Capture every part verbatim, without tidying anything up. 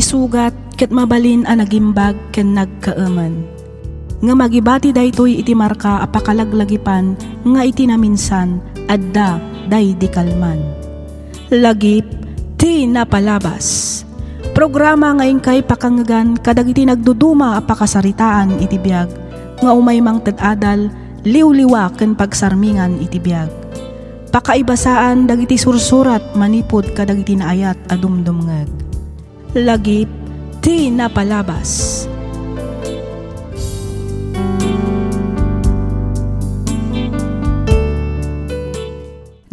sugat ket mabalin a nagimbag ken nagkaemen. Ngem agibati daytoy iti marka a pakalaglagipan nga iti naminsan, adda daydi kalman. Lagip ti napalabas. Programa nga inkay pakangegan kadagiti nagduduma a pakasaritaan iti biag nga umay mangted adal, liwliwa ken pagsarmingan iti biag. Pakaibasaan dagiti sursurat manipud kadagiti naayat a dumdumngeg. Lagip ti napalabas.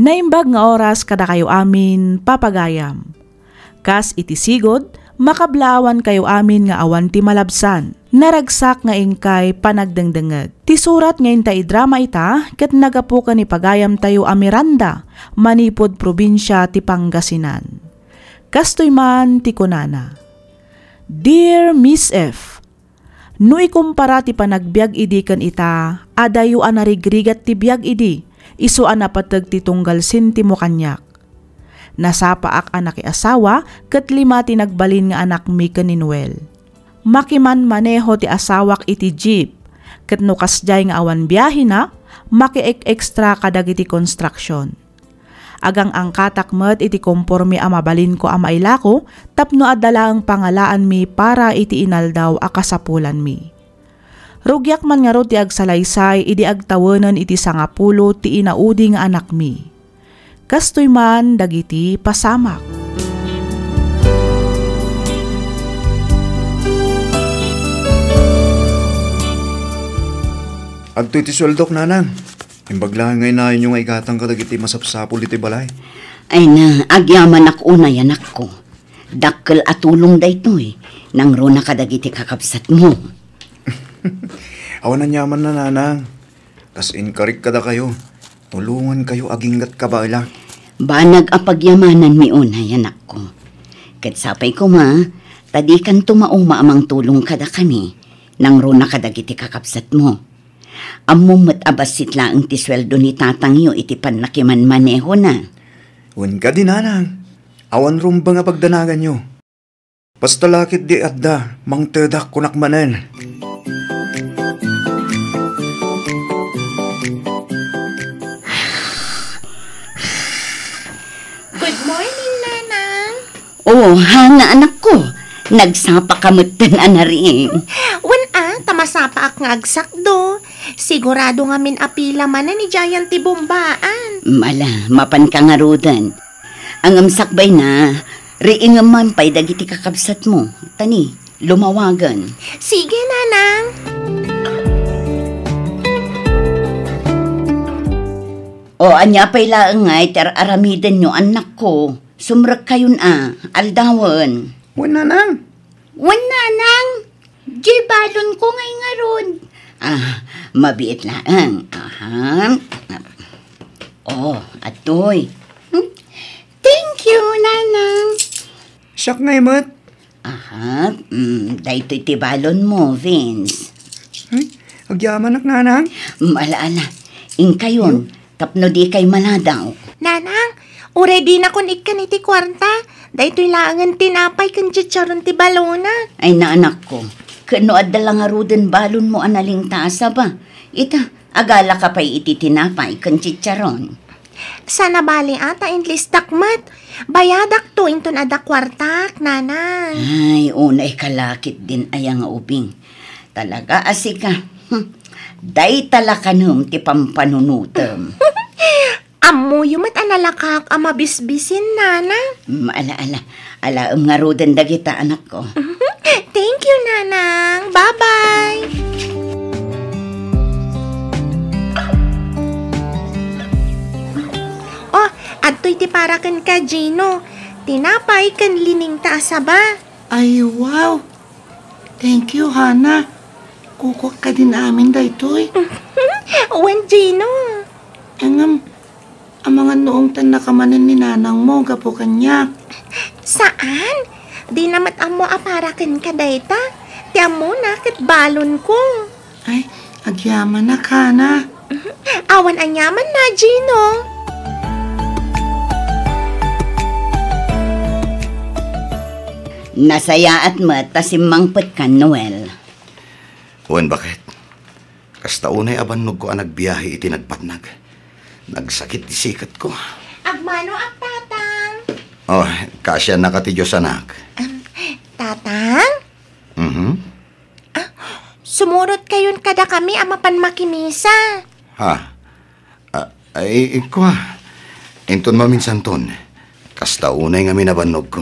Naimbag nga oras kadakayo amin, papagayam. Kas iti sigud, makablaawankayo amin nga awan ti malabsan. Naragsak nga inkay panagdengdengngeg. Ti surat nga inta idrama ita ket nagapu ken ni pagayamtayo a Miranda, manipud probinsia ti Pangasinan. Kastoy man ti kunana, Dear Miss F, no ikumpara ti panagbiag idi ken ita, adayo a narigrigat ti biag idi, isu a napateg ti tunggal sentimo kaniak. Nasapaak a nakiasawa ket lima ti nagbalin nga anakmi ken ni Noel. Makimanmaneho ti asawak iti jeep, ket no kasdiay nga awan biahena, makiek-extra kadagiti construction. Agang-angkatak met iti komporme a mabalinko a mailako tapno adda laeng pangalaanmi para iti inaldaw a kasapulanmi. Rugiak man ngarud ti agsalaysay idi agtawenen iti sangapulo ti inaudi nga anakmi. Kastoy man dagiti pasamak. Adtoy ti sueldok, nanang. Imbag laeng nga inayonyo nga igatang kadagiti masapsapul iti balay. Ay na, agyamanak unay, anakko. Dakkel a tulong daytoy. Nangruna kadagiti kakabsatmo. Awan aniamanna, nanang. Kas inkarik kadakayo, tulongankayo aginggat kabaelak. Banag a pagyamananmi unay, anakko. Ket sapay koma, ta dikanto mauma a mangtulong kadakami. Nangruna kadagiti kakabsatmo. Ammom met a bassit laeng ti sueldo ni tatangyo iti pannakimanmanehona. Wen kadi, nanang, awan rumbeng a pagdanaganyo. Basta la ketdi adda, mangtedak kunak manen. Good morning, Nanang. Oh, Hana, anakko. Nagsapa ka metten a nariing. Wen a, ta masapaak nga agsakdo. Sigurado ngamin a pila manen idiayen ti bombaan. Ala, mapanka ngaruden. Ngem sakbayna, riingem man pay dagiti kakabsatmo. Tani, lumawagen. Sige, Nanang. O, ania pay laeng ngay ti ar-aramidenyo, annakko? Sumrekkayon a, aldawen. Wen, Nanang. Wen, Nanang. Diay balonko ngay ngarud. Ah, mabiit laeng. Aha. Oh, adtoy. Hmm? Thank you, Nanang. Siak ngay met. Aha, mm, daytoy ti balonmo, Vince. Ay, agyamanak, Nanang. Mm, ala, ala. Inkayon, tapno dikay maladaw. Nanang, uray dinakon ikkan iti kuarta. Daytoy laengen tinapay ken chicharon ti balonak. Ay, na, anakko. Ket no adda la ngaruden balonmo a nalingta a saba, ita, agalaka pay iti tinapay ken chicharon. Saan a bale a ta inlistak met. Bayadakto inton adda kuartak, Nanang. Ay, unay ka la ketdin aya nga ubing. Talaga a sika. Hmm. Dayta la kanem ti pampanunotem. Ammoyo met a nalakak a mabisbisin, Nanang. Mm, ala, ala. Alaem ngaruden dagita, anakko. Thank you, Nanang. Bye-bye. Oh, adtoy ti para kenka, Gino. Tinapay ken liningta a saba. Ay, wow! Thank you, Hana. Kukuak kadin amin daytoy. Wen, Gino. Ngem, amangan no ungtannaka manen ni nanangmo gapu kaniak. Saan? Dina met ammo a para kenka dayta. Ti ammona ket balonko. Ay, agyamanak, Hana. Awan aniamanna, Gino. Nasayaat met ta simmangpetkan, Noel. Wen, baket. Kasta unay a bannogko a nagbiahe iti nagpatnag. Nagsakit ti siketko. Agmanoak, Tatang. Oh, kaasiannaka ti Dios, anak. Em, Tatang? Mhm. Ah, sumurotkayon kadakami a mapan makimisa. Ha? Ah, ay, kua. Inton maminsanton, kasta unay ngamin a bannogko.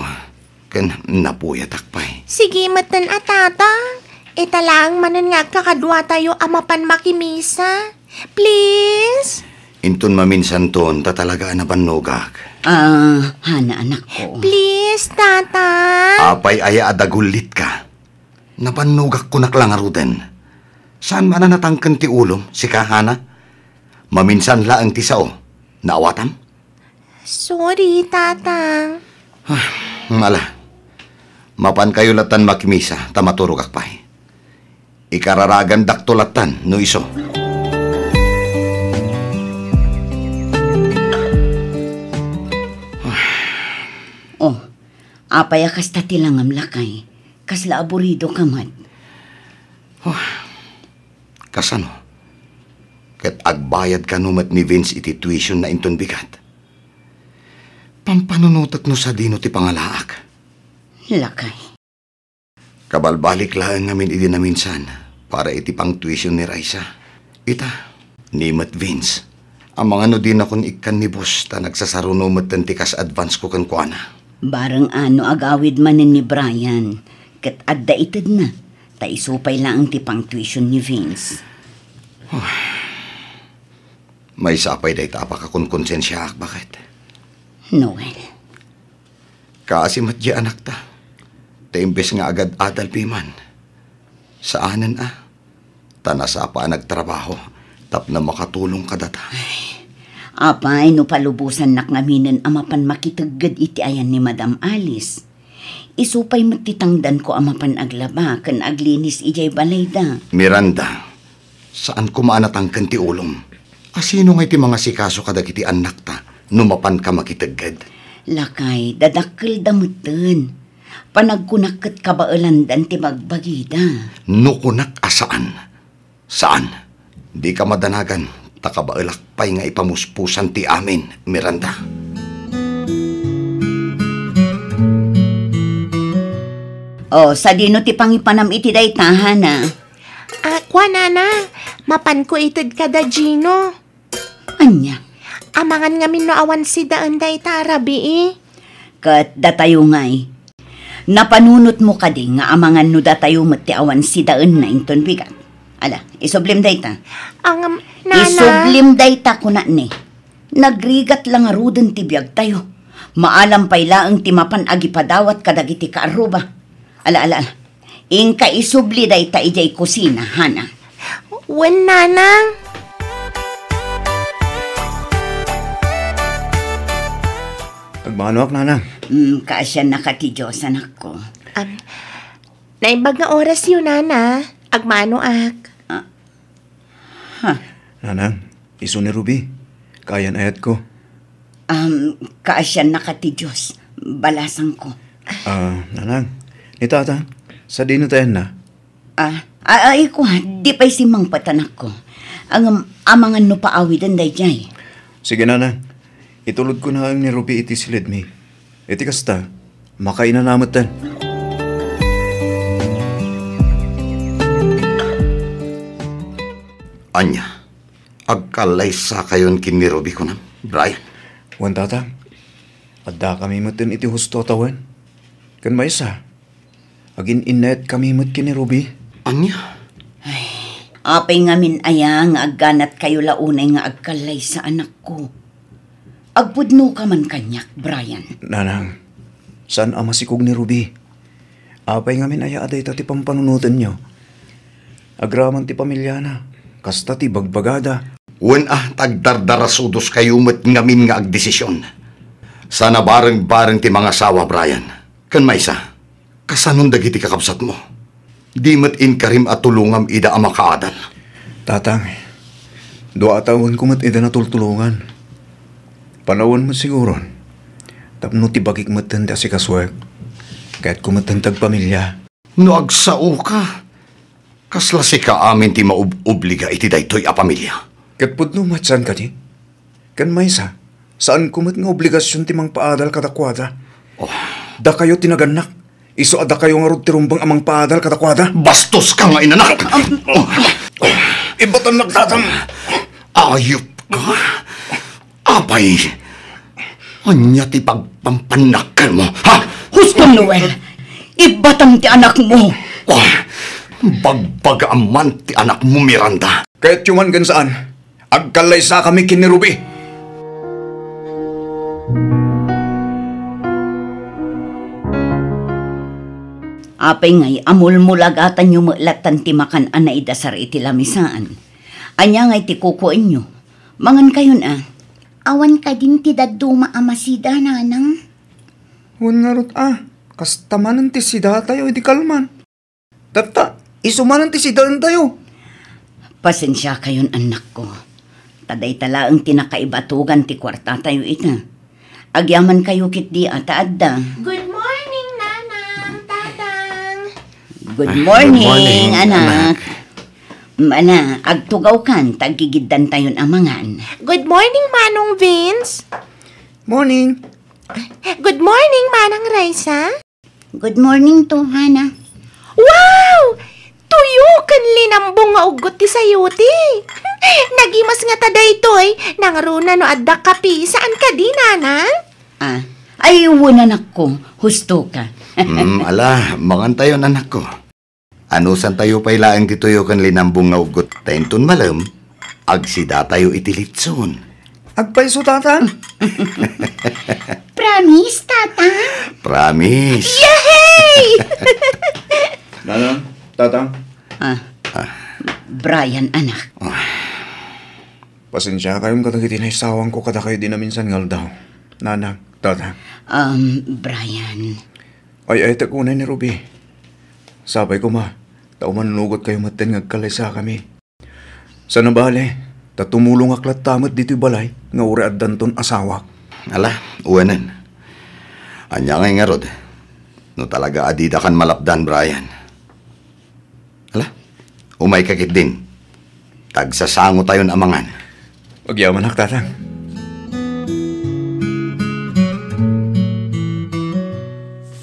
Ken napuyatak pay. Sige metten a, Tatang. Ita laeng manen nga agkakaduatayo a mapan makimisa. Please? Inton maminsanton, ta talaga a nabannogak. Ah, Hana, anakko. Please, Tatang. Apay aya a dagullitka? Nabannogak kunak la ngaruden. Saan man a natangken ti ulom, sika, Hana? Maminsan laeng ti sao. Naawatam? Sorry, Tatang. Ah, ala. Mapankayo lattan makimisa, ta maturogak pay. Ikararagandakto lattan, no isu. Oh, apay a kasta ti langam, lakay? Kasla aburido ka met. Oh, kasano? Ket agbayad kano met ni Vince iti tuition na inton bigat. Pampanunotek no sadino ti pangalaak. Lakay. Kabalbalik laeng ngamin idi naminsan para iti pangtuition ni Raisa. Ita, ni met Vince, amangan no dinakon ikkan ni boss ta nagsasaruno metten ti kas advance ko kenkuana. Bareng a no agawid manen ni Brian, ket adda itedna, ta isu pay laeng ti pangtuition ni Vince. Maysa pay dayta a pakakonkonsensiaak, baket. Noel. Kaasi met di anakta. Ta imbes nga agad-adal piman. Saanen a. Ta nasapa a nagtrabaho tapno makatulong kadata. Ay, apay no palubosannak ngaminen a mapan makitegged iti ayan ni Madam Alice. Isu pay met ti tangdanko a mapan aglaba ken aglinis idiay balayda. Miranda, saan koma a natangken ti ulom. Asino ngay ti mangasikaso kadagiti annakta no mapanka makitegged? Lakay, dadakkelda metten. Panagkunak ket kabaelandan ti bagbagida. No kunak a saan, saan. Dika madanagan, ta kabaelak pay nga ipamuspusan ti amin, Miranda. Oh, sadino ti pangipanam iti dayta, Hana? Ah, kua, Nana, mapanko ited kada Gino. Ania? Amangan ngamin no awan sidaen dayta a rabii. Ket datayo ngay. Napanunotmo kadi nga amangan no datayo met ti awan sidaenna inton bigat? Ala, isublim dayta. Angam, Nana. Isublim dayta, kunak ni. Nagrigat la ngaruden ti biagtayo. Maalam pay laeng ti mapan agipadawat kadagiti kaarruba. Ala, ala, ala. Inka isubli dayta idiay kusina, Hana. Wen, Nanang. Agmanoak, Nanang. Mm, kaasiannaka ti Dios, anakko. Am, naimbag nga orasyo, Nana. Agmanoak. Ah. Ha? Nanang, isu ni Ruby. Kaayan-ayatko. Am, kaasiannaka ti Dios. Balasangko. Ah, Nanang, ni Tata, sadino ti ayanna? Ah, a-, ay, kua, di pay simmangpet, anakko. Ngem, amangan no paawiden daydiay. Sige, Nanang. Itulodko laeng ni Ruby iti silidmi. Iti kasta, makainana metten. Ania, agkallaysakayon ken ni Ruby, kunam, Brian? Wen, Tata. Addakami metten iti husto a tawen. Ken maysa, agin-innayatkami met ken ni Ruby. Ania? Ay, apay ngamin aya nga agganatkayo la unay nga agkallaysa, anakko? Agpudnoka man kaniak, Brian. Nanang, saan a masikog ni Ruby. Apay ngamin aya a dayta ti pampanunotenyo? Agraman ti pamiliana, kasta ti bagbagada. Wen a, ta agdardarasudoskayo met ngamin nga agdesision. Saan a bareng-bareng ti mangasawa, Brian. Ken maysa, kasanon dagiti kakabsatmo? Di met inkarim a tulongam ida a makaadal. Tatang, dua a tawenko met ida natultulongan. Panawen met siguron, tapno ti bagik metten ti asikasuek. Kayatko met ti agpamilia. No agsaoka, kasla sika amin ti maub-obliga iti daytoy a pamilia. Ket pudno met saan kadi? Ken maysa, saanko met nga obligasion ti mangpaadal kadakuada. Oh. Dakayo ti nagannak. Isu a dakayo ngarud ti rumbeng a mangpaadal kadakuada. Bastoska nga inanak! Ibbatannak, Tatang. Ayupka! Apay, ania ti pagpampannakkelmo, ha? Husto, Noel! Ibbatam ti anakmo! Oh, bagbagaam man ti anakmo, Miranda. Kayatyo man ken saan, agkallaysakami ken ni Ruby. Apay ngay a mulmulagatanyo met lattan ti makan a naidasar iti lamisaan? Ania ngay ti kukuenyo? Mangankayon a. Awan kadin ti dadduma a masida, nanang? Wen ngarud a, kasta manen ti sidatayo idi kalman. Tatta, isu manen ti sidaentayo. Pasensiakayon, annakko. Ta dayta laeng ti nakaibatugan ti kuartatayo ita. Agyamankayo ketdi a ta adda. Good morning, Nanang, Tatang. Good Ah, good morning, morning, anak. anak. Mana, agtugawkan, ta aggigiddantayon a mangan. Good morning, Manong Vince. Morning. Good morning, Manang Raisa. Good morning to, Hana. Wow! Tuyo ken linambong nga uggot ti sayote. Nagimas ngata daytoy, nangruna no adda kape, saan kadi, Nanang? Ah, ay, wen, anakko, husto ka. Mm, ala, mangantayon, anakko. Anusantayo pay laeng ti tuyo ken linambong nga uggot ta inton malem, agsidatayo iti litson. Agpayso, Tatang? Promise, Tatang? Promise. Yehey! Nanang, Tatang. Ah, Ah. Brian, anak. Pasensiakayon kadagiti naisawangko kadakayo idi naminsan nga aldaw. Nanang, Tatang. Um, Brian. Ay-ayatek unay ni Ruby. Sapay koma, ta umannugotkayo metten nga agkallaysakami. Sana bale, ta tumulongak latta met ditoy balay nga uray addanton asawak. Ala, uwanen. Ania ngay ngarud? No talaga a didakan malapdan, Brian. Ala, umayka ketdin. Tagsasangotayon a mangan. Agyamanak, Tatang.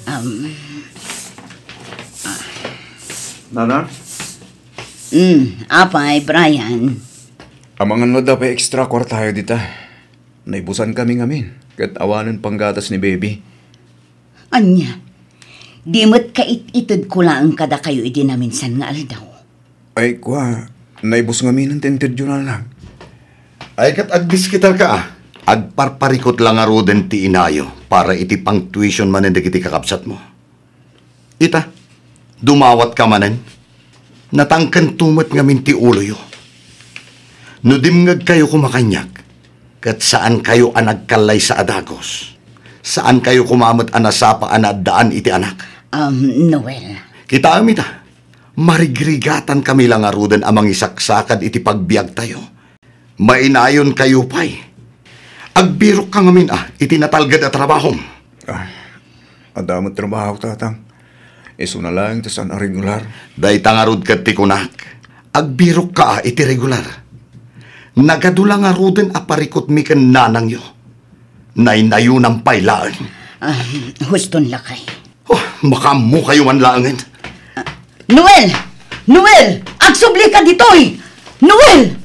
Um, Nanang? Mm, apay, Brian? Amangan no adda pay extra kuartayo dita. Naibusankami ngamin, ket awanen panggatas ni Baby. Ania? Di met kait-itedko laeng kadakayo idi naminsan nga aldaw. Ay, kua, naibus ngamin ti intedyo, Nanang. Ay, ket agdiskitarka a. Agparparikut la ngaruden ti inayo para iti pang-tuition manen dagiti kakabsatmo. Ita, dumawatka manen. Natangkento met ngamin ti uloyo. No dimngegkayo koma kaniak, ket saankayo a nagkallaysa a dagus. Saankayo koma met a nasapa a naaddaan iti anak. Um, Noel. Kitaem ita, marigrigatankami la ngaruden a mangisaksakad iti pagbiagtayo. Mainayonkayo pay. Agbirokka ngamin a iti natalged a trabahom. Ah, adda met trabaho, Tatang. Isuna laeng ti saan a regular. Dayta ngarud ket ti kunak. Agbirokka a iti regular. Nagadu la ngaruden a parikutmi ken nanangyo. Naynayonam pay laeng. Ah, huston, lakay. Oh, makaammokayo man laengen. Noel! Noel! Agsublika ditoy! Noel!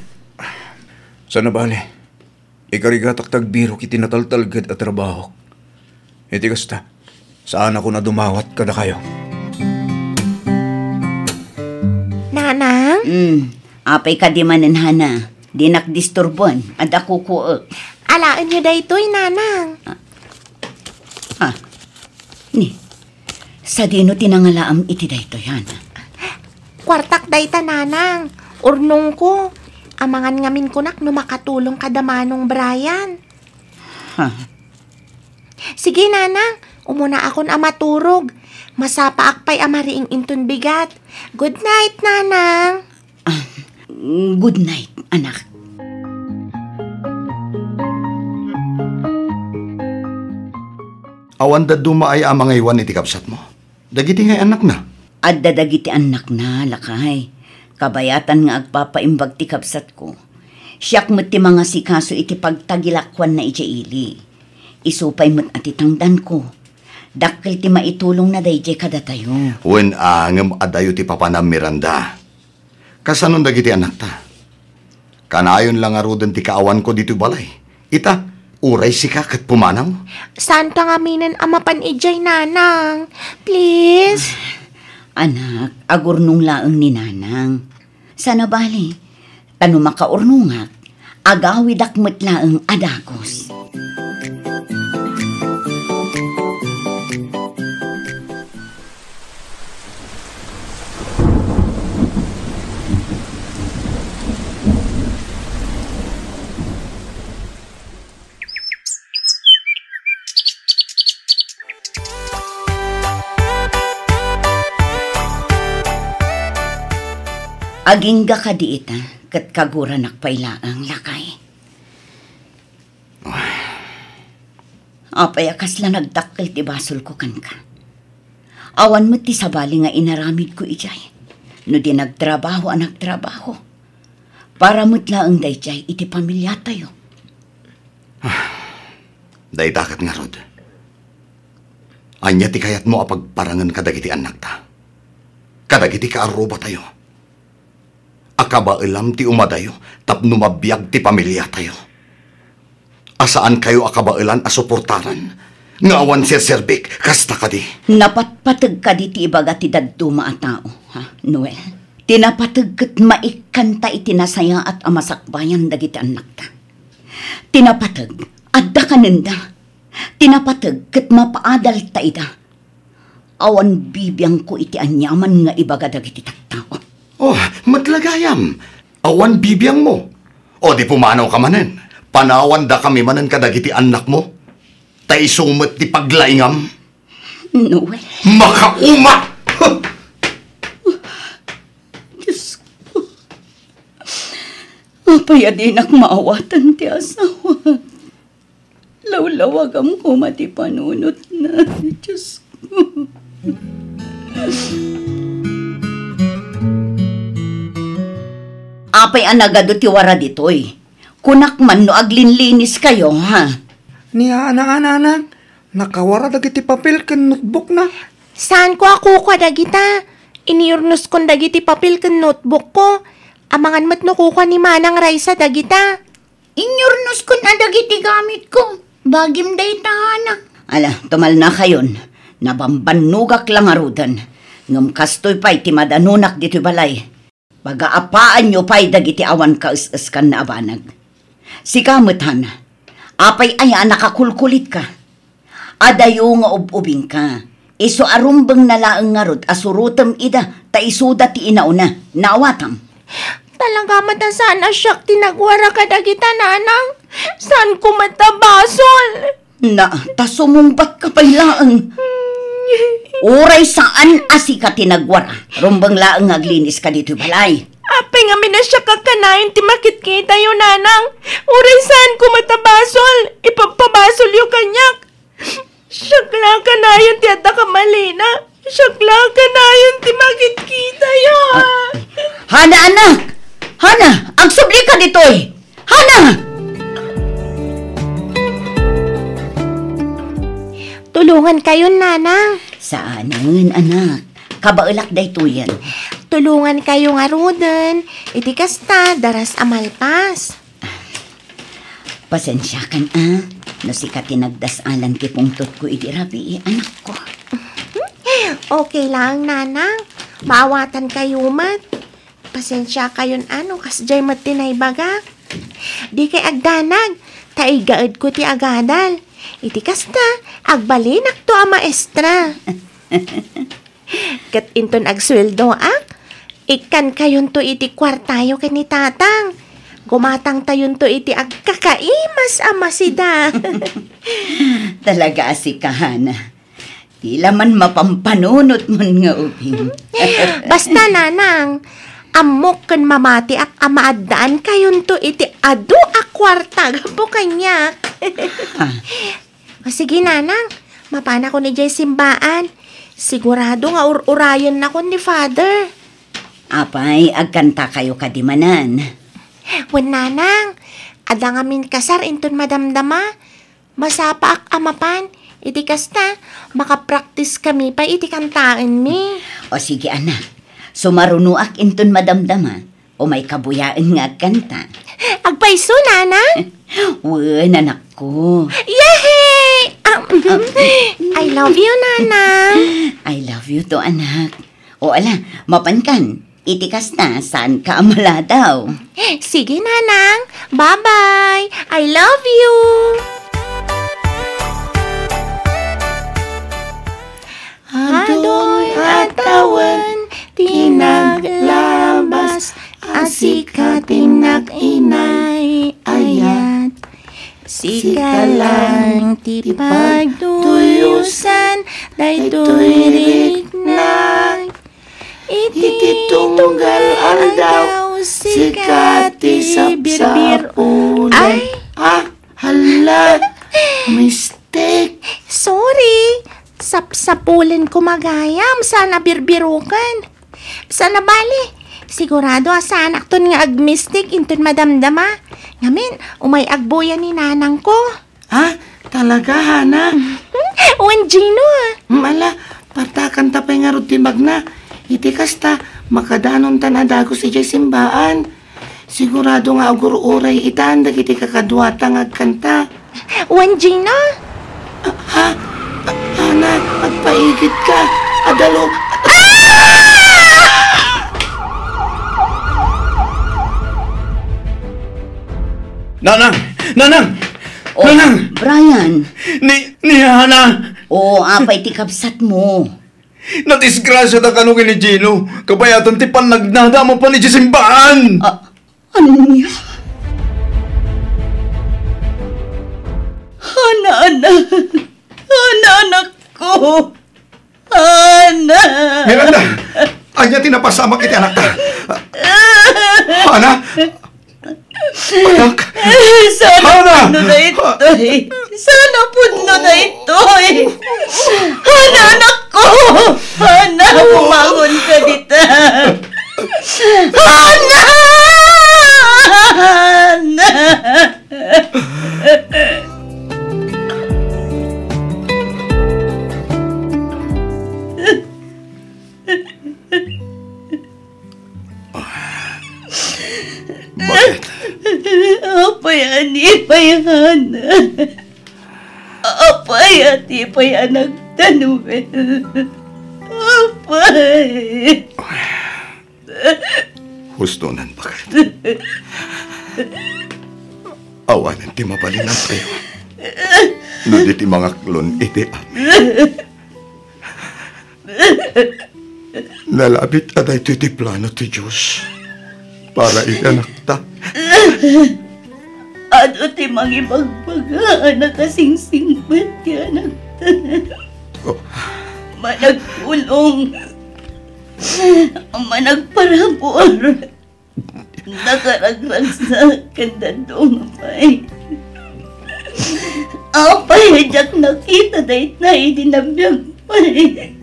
Sana bale, ikarigatak ti agbirok iti nataltalged a trabahok. Iti kasta, saanakon a dumawat kadakayo. Nanang? Mm, apay kadi manen, Hana? Dinak disturboen, adda kukuek. Alaenyo daytoy, Nanang. Ah. Ha? Ni, sadino ti nangalaam iti daytoy, Hana? Kuartak dayta, Nanang. Urnongko. Amangan ngamin kunak no makatulong kada Manong Brian. Ha? Sige, Nanang. Umunaakon a maturog. Masapaak pay a mariing inton bigat. Good night, Nanang. Ah, good night, anak. Awan dadduma aya a mangaywan iti kabsatmo? Dagiti ngay annakna? Adda dagiti annakna, lakay. Kabayatan nga agpapaimbag ti kabsatko. Siak met ti mangasikaso iti pagtagilakuanna idiay ili. Isu pay met a ti tangdanko. Dakkel ti maitulongna daydiay kadatayo. Wen a, ngem adayo ti papanam, Miranda. Kasanon dagiti anakta? Kanayon la ngaruden ti kaawanko ditoy balay. Ita, uray sika ket pumanaw. Saanka ngaminen a mapan idiay, nanang. Please. Anak, agurnong laeng ni nanang. Saan a bali, ta no makaurnongak, agawidak met laeng a dagus. Agingga kadi ita, ket kaguranak pay laeng, lakay. Apay a kasla nagdakkel ti basolko kenka? Awan met ti sabali nga inaramidko idiay. No di nagtrabaho a nagtrabaho, para met laeng daydiay iti pamiliatayo. Dayta ket ngarud. Ania ti kayatmo a pagparangen kadagiti annakta? Kadagiti kaarrubatayo? A kabaelam ti umadayo tapno mabiag ti pamiliatayo? A saankayo a kabaelan a suportaran nga awan serserbik, kasta kadi? Napatpateg kadi ti ibaga ti dadduma a tao, ha, Noel? Ti napateg ket maikkanta iti nasayaat a masakbayan dagiti annakta. Ti napateg, adda kanenda. Ti napateg ket mapaadalta ida. Awan bibiangko iti aniaman nga ibaga dagiti tattao. Oh, met la gayam. Awan bibiangmo. O di pumanawka manen. Panawandakami manen kadagiti annakmo. Ta isu met ti paglaingam. Noel. Makauma! Huh! Diyos ko. Apay a dinak maawatan ti asawa? Lawlawagam koma ti panunotna, Diyos ko. Apay a nagadu ti wara ditoy? Kunak man no aglinliniskayo, ha? Ni Ana, Ana, Ana, nakawara dagiti papel ken notebookna. Saanko a kukua dagita. Iniyurnoskon dagiti papel ken notebookko. Amangan met no kukua ni Manang Raisa dagita. Inyurnoskon a dagiti gamitko. Bagim dayta, Ana. Ala, tumalnakayon. Nabambannogak la ngaruden. Ngem kastoy pay ti madanunak ditoy balay. Pagaapaanyo pay dagiti awan kaes-eskanna a banag. Sika met, Hana, apay aya a nakakulkulitka? Adayo nga ub-ubingka. Isu a rumbengna laeng ngarud a surotem ida ta isuda ti inauna. Naawatam? Talaga met a saan a siak ti nagwara kadagita, Nanang. Saanko met a basol. Na, ta sumungbatka pay laeng. Uray saan a sika ti nagwara, rumbeng laeng nga agliniska ditoy balay. Apay ngamin a siak a kanayon ti makitkitayo, Nanang. Uray saanko met a basol, ipagpabasolyo kaniak. Siak la a kanayon ti adda kamalina. Siak la a kanayon ti makitkitayo. Ah, Hana, anak! Hana, agsublika ditoy! Hana! Tulongankayon, Nanang. Saanen, anak. Kabaelak daytoyen. Tulongankayo ngaruden. Iti kasta, daras a malpas. Pasensiakan, a. No sika ti nagdas-alan ti pungtotko idi rabii, anakko. Okay laeng, Nanang. Maawatankayo met. Pasensiakayon a no kasdiay met ti naibagak. Dikay agdanag, ta igaedko ti agadal. Iti kasta, agbalinakto a maestra. Ket inton agsueldoak, ikkankayonto iti kuartayo ken ni Tatang. Gumatangtayonto iti agkakaimas a masida. Talaga a sika, Hana. Ti la man mapampanunotmon nga ubing. Basta, Nanang, ammok ken mamatiak a maaddankayonto iti adu a kuarta gapu kaniak. Ha? O, sige, Nanang, Mapanakon idiay simbaan. Sigurado nga ur-urayennakon ni Father. Apay, agkantakayo kadi manen? Wen, Nanang. Adda ngamin kasar inton madamdama. Masapaak a mapan. Iti kasta, makapraktiskami pay iti kantaenmi. O sige, anak. Sumarunoak inton madamdama. Umayka buyaen nga agkanta. Agpayso, Nanang? Wen, anakko. Yehey! Ah, I love you, Nanang. I love you too, anak. O ala, mapankan. Iti kasta, saanka a maladaw. Sige, Nanang. Bye-bye. I love you. Adoy a tawen ti naglabas a sika ti nag-inay-ayat. Sika lang ti pagtuyosan daytoy riknak. Iti tunggal aldaw, sika ti sapsapulan. Ay. Ah, hala. Mistake. Sorry. Sapsapulen ko, magayam. Sana birbirukan. Sana bali. Sigurado a saanakton nga agmistik inton madamdama. Ngamin, umay agbuya ni nanang ko. Ha? Talaga, Hana? Wen, Gino, ah. Mm, ala, partakanta pay ngarud ti magna. Iti kasta, makadanontan a dagus idiay simbaan. Sigurado nga agur-uray itan dagiti kakaduata nga agkanta. Wen, Gino? Ah, ha? Ah, Hana, agpaigidka. Adalo. Nanang! Nanang! Oh, Nanang! Brian! Ni, ni Hana! Oh, apay ti kabsatmo? Nadisgrasiada kano ken ni Gino. Kabayatan ti pannagnada a mapan idiay simbaan. Ah, ania? Hana, anak. Hana, anakko. Hana! Miranda! Ania ti napasamak iti anakta? Hana! Anak! Sana Hana! Pudno daytoy! Sana pudno daytoy! Hana, anakko! Hana, bumangon ka dita! Hana! Hana! Bakit? Apay a ni pay, Hana? Apay a ti pay a nagtanwel? Apay? Husto nan, bakit? Awanen ti mabalinantayo no di ti mangaklon iti amin. Nalabit a daytoy ti plano ti Dios para iti anakta. Adu ti mangibagbaga a nakasingsingpet ti anakta. Oh. Managpulong, managparabur, nakaragragsak ken dadduma pay. Apay a diak nakita dayta idi nabiag pay?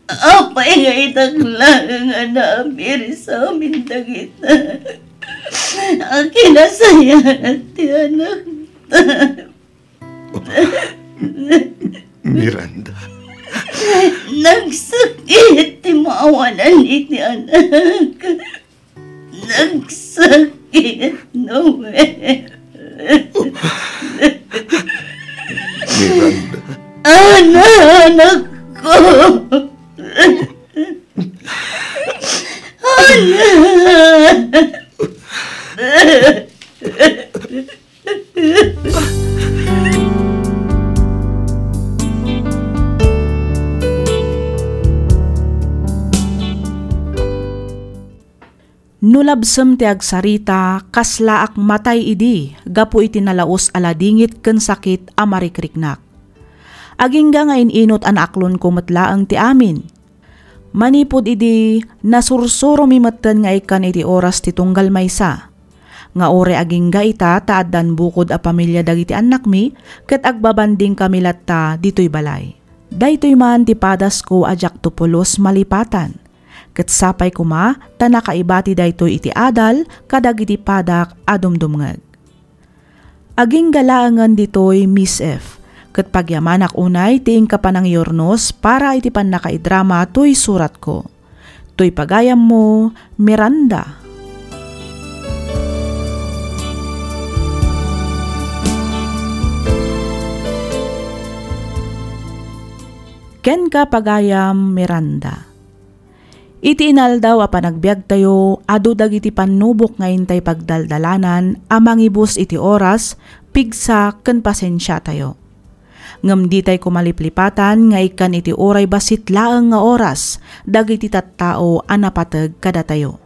Apay nga idak laeng a naabir sa amin dagita a kinasayaat ti anakta? Miranda. Nagsakit ti maawanan iti anak. Nagsakit, Noel. Miranda. Ana, anakko. Ana. No labsem ti agsarita, kaslaak matay idi gapu iti nalaus a ladingit ken sakit a marikriknak. Agingga nga in-inut a naaklonko met laeng ti amin. Manipud idi, nasursuromi metten nga ikkan iti oras ti tunggal maysa. nga uray agingga ita ta addan bukod a pamilia dagiti annakmi, ket agbabandingkami latta ditoy balay. Daytoy man ti padasko a diakto pulos malipatan. Ket sapay koma ta nakaibati daytoy iti adal kadagiti padak a dumdumngeg. Agingga laengen ditoy, Miss F, ket pagyamanak unay ti inka panangiurnos para iti pannakaidrama toy suratko. Toy pagayammo, Miranda. Kenka, pagayam Miranda. Iti inaldaw a panagbiagtayo, adu dagiti pannubok nga intay pagdaldalanan a mangibus iti oras, pigsa, ken pasensiatayo. Ngem ditay koma liplipatan nga ikkan iti uray bassit laeng nga oras dagiti tattao a napateg kadatayo.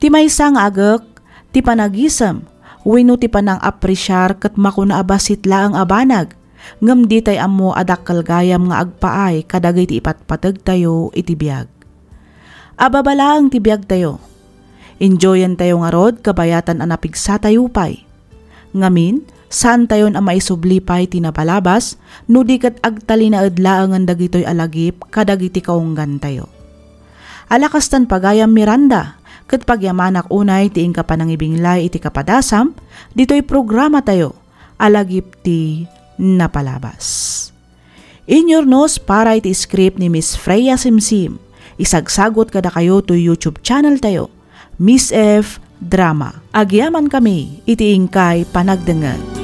Ti maysa nga agek, ti panagisem, wenno ti panang-apresiar ket makuna a bassit laeng a banag, ngem ditay ammo a dakkel gayam nga agpaay kadagiti ipatpategtayo iti biag. Ababa laeng ti biagtayo. Enjoyentayo ngarud kabayatan a napigsatayo pay. Ngamin, saantayon a maisubli pay ti napalabas no di ket agtalinaed laengen dagitoy a lagip kadagiti kaunggantayo. Ala kastan, pagayam Miranda, ket pagyamanak unay ti inka panangibinglay iti kapadasam ditoy programatayo a lagip ti napalabas. Inyurnos para iti script ni Miss Freya Simsim. Isagsagut kadakayo toy YouTube channel tayo, Miss F Drama. Agyamankami iti inkay panagdengngeg.